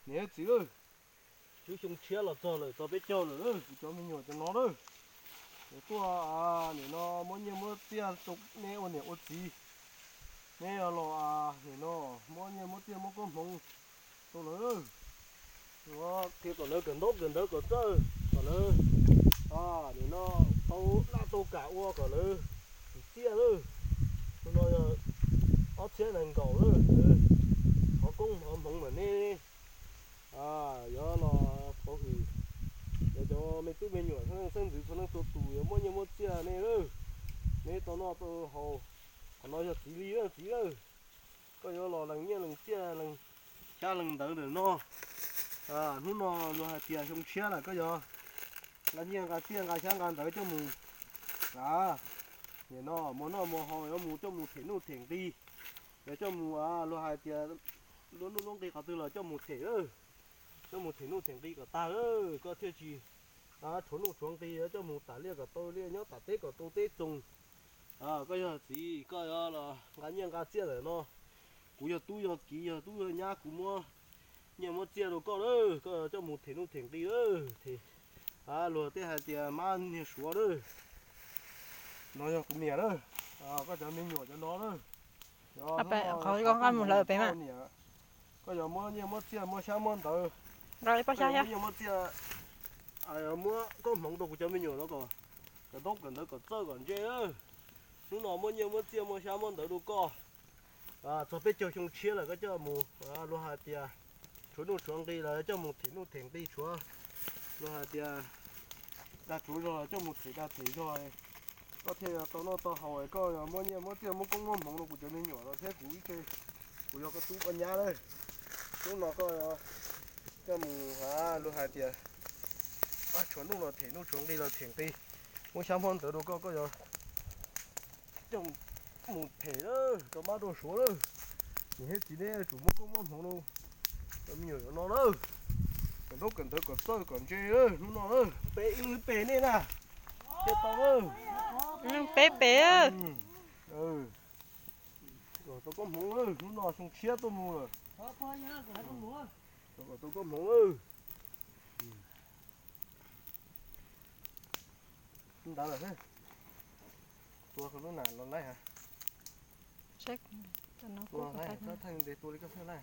Niam txiv lawm, twb xyoo tshiab los txog lawm, txog peb caug lawm, kuv cov me nyuam cov no lawm. Kuv tuaj nim no muab nyiaj muab txiaj rau nej ua niam ua txiv. Nej los nim no muab nyiaj muab txiaj muab koob hmoov rau lawv, qhia kom lawv kawm ntaub kawm ntawv kom txawj, kom lawv nim no tau laj tau kam ua kom lawv tus txiaj lawm. Tus no yog ob txhiab nees nkaum lawm, qhov koob qhov hmoov mas nej yuav los pauv hwm, yog cov me tub me nyuam xeeb ntxwv txhua leej txhua tus yuav muab nyiaj muab txiaj nej lawm, nej tau noj tau haus. Qhov no yog txiv li txiv lawm, koj yuav los lees nyiaj lees txiaj lees xyab lees ntawv ntawm no. Hnub no luag hais tias xyoo tshiab lawm, koj yuav nqa nyiaj nqa txiaj nqa xyab nqa ntawv coj mus, nim no muas noj muas haus yuav mus coj mus them nuj them nqi, yuav coj mus luag hais tias luaj nuj luaj nqi qhov twg los coj mus them lawm, coj mus them nuj them nqi kom tag lawm koj thiaj tsis tshuav nuj tshuav nqi, yuav coj mus tam liaj kom tau liaj, nyob tam teb kom tau teb txoos. Koj yog txiv, koj yuav los nqa nyiaj nqa txiaj ntawm no. Kuv yog tub yog kiv yog tub yog nyab, kuv muab nyiaj muab txiaj rau koj lawm, koj yuav coj mus them nuj them nqi lawm. Luag tej hais tias mab niag suav lawm. No yog kuv niam lawm, koj cov me nyuam cov no lawm. Qhov hnub no yog koj niam, koj yuav muab nyiaj muab txiaj muab xyab muab ntawv, koj yuav muab nyiaj muab txiaj, muab koob hmoov rau kuv cov me nyuam no kom kawm ntaub kawm ntawv kom txawj kom ntse lawm. Hnub no muab nyiaj muab txiaj muab xyab muab ntawv rau koj. Txog peb caug xyoo tshiab lawm koj coj mus, luag hais tias tshuav nuj tshuav nqi los coj mus them nuj them nqi, tshuav luag hais tias dag tshuav zog los coj mus them dag them zog, koj thiaj yuav tau noj tau haus. Koj muab nyiaj muab txiaj muab koob muab hmoov rau kuv cov me nyuam no thiab kuv ib tse, kuv yog koj tub koj nyab lawm. Hnub no koj coj mus, luag hais tias tshuav nuj los them nuj, tshuav nqi los them nqi, muab xyab muab ntawv rau koj, koj yuav coj mus them lawm, rau mab rau suav lawm. Niam thiab txiv, neb yuav tsum muab koob muab hmoov rau cov me nyuam no lawm, kawm ntaub kawm ntawv kom txawj kom ntse lawm hnub no lawm. Peb ib lub pem nej na, thiaj tau lawm. Peb pem. Kom tau koob hmoov lawm, hnub no xyoo tshiab tuaj mus lawm. Kom tau koob hmoov lawm. Ntawd lawm, tua lub nas los laij ha. Tua laij, thaj ntes tua li koj thaj laij.